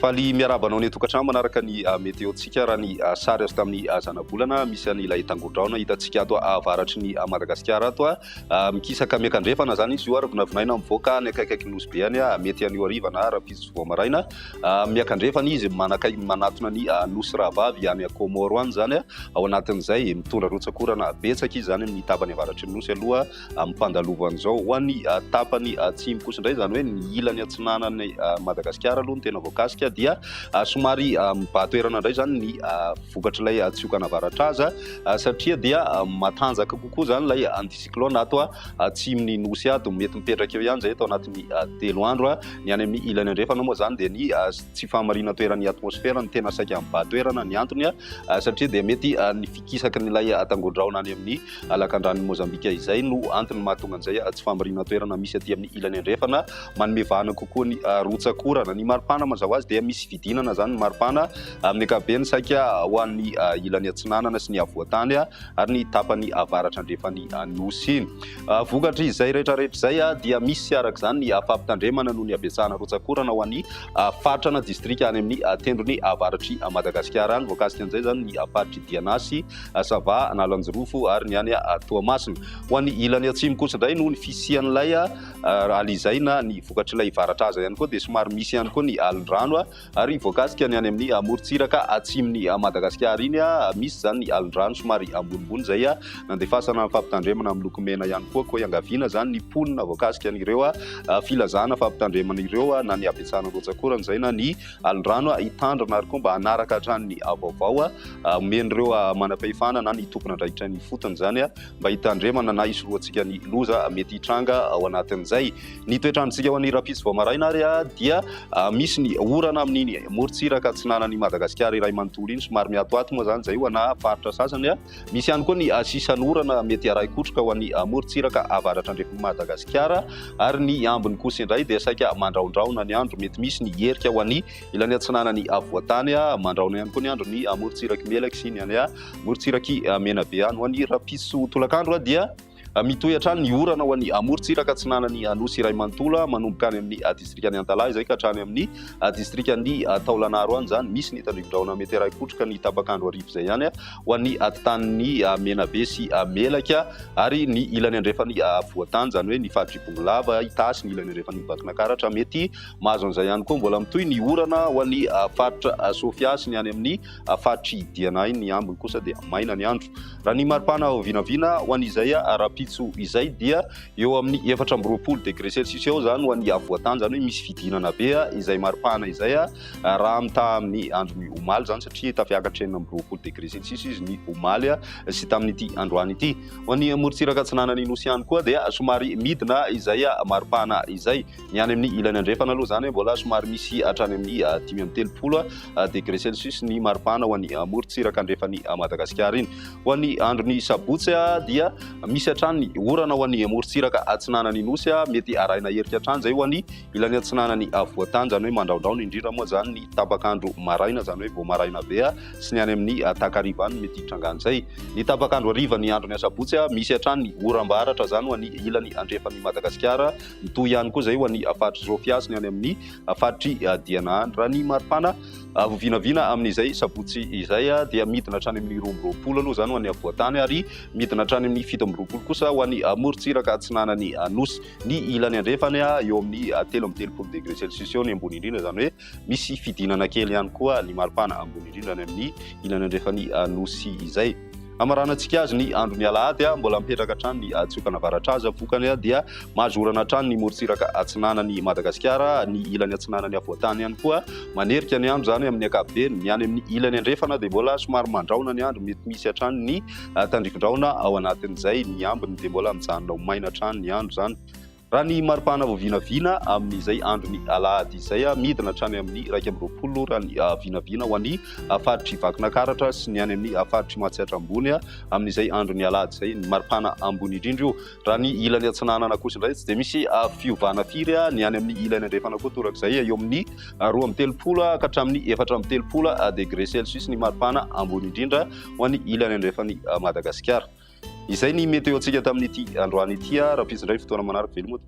Faly miarahaba anao any an-tokantrano manaraka ny météo-ntsika raha ny sary azo tamin'ny zanabolana misy an'ilay tangodraona hitantsika ato avaratry ny Madagasikara ato. Mikisaka miakandrefana izany izy io ary vinavinaina mivoaka any akaikaiky Nosy Be any mety anio hariva na rahampitso vao maraina. Miakandrefana izy manakaiky manatona ny Nosy Rahavavy any Comores any izany. Ao anatin'izay mitondra rotsak'orana betsaka izy izany amin'ny tapany avaratry ny Nosy aloha amin'ny fandalovan'izao. Ho an'ny tapany atsimo kosa indray, izany hoe ny ilany atsinanan'i Madagasikara aloha no tena voakasika, dia somary mibahan-toerana indray izany ny vokatr'ilay tsiokana avaratraza satria dia matanjaka kokoa izany ilay anticyclone ato atsimon'ny Nosy ato. Mety mipetraka eo ihany izay ato anatin'ny 3 andro. Ny any amin'ny ilany andrefana moa izany dia ny tsy fahamarinan-toeran'ny atmosfera no tena saika mibahan-toerana. Ny antony satria dia mety ny fikisakin'ilay tangodraona any amin'ny Lakandranon'i Mozambika izay no antony mahatonga an'izay tsy fahamarinan-toerana misy aty amin'ny ilany andrefana manome vahana kokoa ny rotsak'orana. Ny maripana mazava ho azy dia misy fidinana izany ny maripana amin'ny ankapobeny saika ho an'ny ilany atsinanana sy ny afovoan-tany ary ny tapany avaratra andrefan'ny Nosy iny. Vokatr'izay rehetrarehetra izay dia misy araka izany ny fampitandremana noho ny habetsahana rotsak'orana ho an'ny faritra na distrika any amin'ny tendrony avaratr'i Madagasikara any. Voakasika an'izay izany ny faritr'i Diana sy Sava, Analanjirofo ary ny any Toamasina. Ho an'ny ilany atsimo kosa indray noho ny fisian'ilay alizay na ny vokatr'ilay varatraza ihany koa dia somary misy ihany koa ny alin-drano ary voakasika ny any amin'ny morontsiraka atsimon'i Madagasikara iny. Misy izany ny alin-drano somary ambonimbony izay nandefasana fampitandremana miloko mena ihany koa. Koa iangaviana izany ny mponina voakasika an'ireo filazana fampitandremana ireo na ny habetsahana rotsak'orana izay na ny alin-drano hitandrina ary koa mba hanaraka hatrany ny vaovao omen'ireo manam-pahefana na ny tompon'andraikitra ny ifotony izany mba hitandremana na hisorohantsika ny loza mety hitranga ao anatin'izay. Ny toetr'androntsika ho an'ny rahampitso vao maraina ary dia misy ny orana amin'iny morontsiraka atsinanan'i Madagasikara iray manontolo iny, somary miatoato moa izany izay ho ana faritra sasany. Misy ihany koa ny sisan'orana mety harahi-kotroka ho an'ny morontsiraka avaratra andrefan'i Madagasikara ary ny ambiny kosa indray dia saika mandrahondrahona ny andro. Mety misy ny herika ho an'ny ilany atsinanan'ny afovoan-tany. Mandrahona ihany koa ny andro ny morontsirak'i Melaky sy ny any morontsirak'i Menabe any. Ho an'ny rahampitso tolakandro dia Mitohy hatrany ny orana ho an'ny amorontsiraka atsinanan'ny Nosy iray manontolo, manomboka any amin'ny distrikan'i Antalaha izay ka hatrany amin'ny distrikan'i Taolagnaro any izany. Misy ny tandrivindrahona mety harahi-kotroka ny tapak'andro hariva izay ihany ho an'ny atitan'ny Menabe sy Melaky ary ny ilany andrefan'ny afovoan-tany, izany hoe ny faritr'i Bongolava, Itasy, ny ilany andrefan'i Vakinankaratra mety mahazo an'izay ihany koa. Mbola mitohy ny orana ho an'ny faritra Sofia sy ny any amin'ny faritr'i Diana iny, ny ambiny kosa dia maina ny andro. Raha ny maripana vinavina ho an'izay rahampitso izay dia eo amin'ny 24 degré celsius eo izany ho an'ny afovoan-tany, izany hoe misy fidinana be izay maripana izay raha mitaha amin'ny andron'ny omaly izany satria tafiakatra 26 degré celsius izy ny omaly sy tamin'ity androany ity. Ho an'ny morontsiraka atsinanan'ny Nosy ihany koa dia somary midina izay maripana izay. Ny any amin'ny ilany andrefana aloha izany mbola somary misy hatrany amin'ny 35 degré celsius ny maripana ho an'ny morontsiraka andrefan'i Madagasikara iny. Ho an'ny andron'ny sabotsy dia misy hatrany ny orana ho an'ny morontsiraka atsinanan'ny Nosy, mety arahina herika hatrany izay ho an'ny ilany atsinanan'ny afovoan-tany, izany hoe mandrahondrahona indrindra moa izany ny tapak'andro maraina, izany hoe vao maraina be sy ny any amin'ny takariva any mety hitrangan'izay. Ny tapak'andro hariva ny andron'ny asabotsy, misy hatrany ny oram-baratra izany ho an'ny ilany andrefan'i Madagasikara, mitohy ihany koa izay ho an'ny faritr'i Sofia sy ny any amin'ny faritr'i Diana any. Raha ny maripana vinavina amin'izay sabotsy izay dia midina hatrany amin'ny 22 aloha izany ho an'ny afovoan-tany ary midina hatrany amin'ny 27 kosa ho an'ny morontsiraka atsinanan'ny Nosy. Ny ilany andrefana eo amin'ny 33 degré celsius eo ny ambony indrindra, izany hoe misy fidinana kely ihany koa ny maripana ambony indrindra any amin'ny ilany andrefan'ny Nosy izay. Hamaranantsika azy ny andron'ny alahady, mbola mipetraka hatrany ny tsiokana avaratraza, vokany dia mahazo orana hatrany ny morontsiraka atsinanan'i Madagasikara, ny ilany atsinanan'ny afovoan-tany ihany koa manerika ny andro izany amin'ny ankapobeny, ny any amin'ny ilany andrefana dia mbola somary mandrahona ny andro, mety misy hatrany ny tandrifin-drahona ao anatin'izay, ny ambiny dia mbola mijanona ho maina hatrany ny andro izany. Raha ny maripana vao vinavina amin'izay andron'ny alahady izay, midina hatrany amin'ny 21 raha ny vinavina ho an'ny faritr'i Vakinankaratra sy ny any amin'ny faritr'i Mahatsiatra Ambony amin'izay andron'ny alahady izay, ny maripana ambony indrindra io. Raha ny ilany atsinanana kosa indray tsy dia misy fiovana firy, ny any amin'ny ilany andrefana koa torak'izay, eo amin'ny 32 ka hatramin'ny 34 degré celsius ny maripana ambony indrindra ho an'ny ilany andrefan'i Madagasikara. Izay ny météo-ntsika tamin'ity androany ity, rahampitso indray fotoana manaraka, veloma.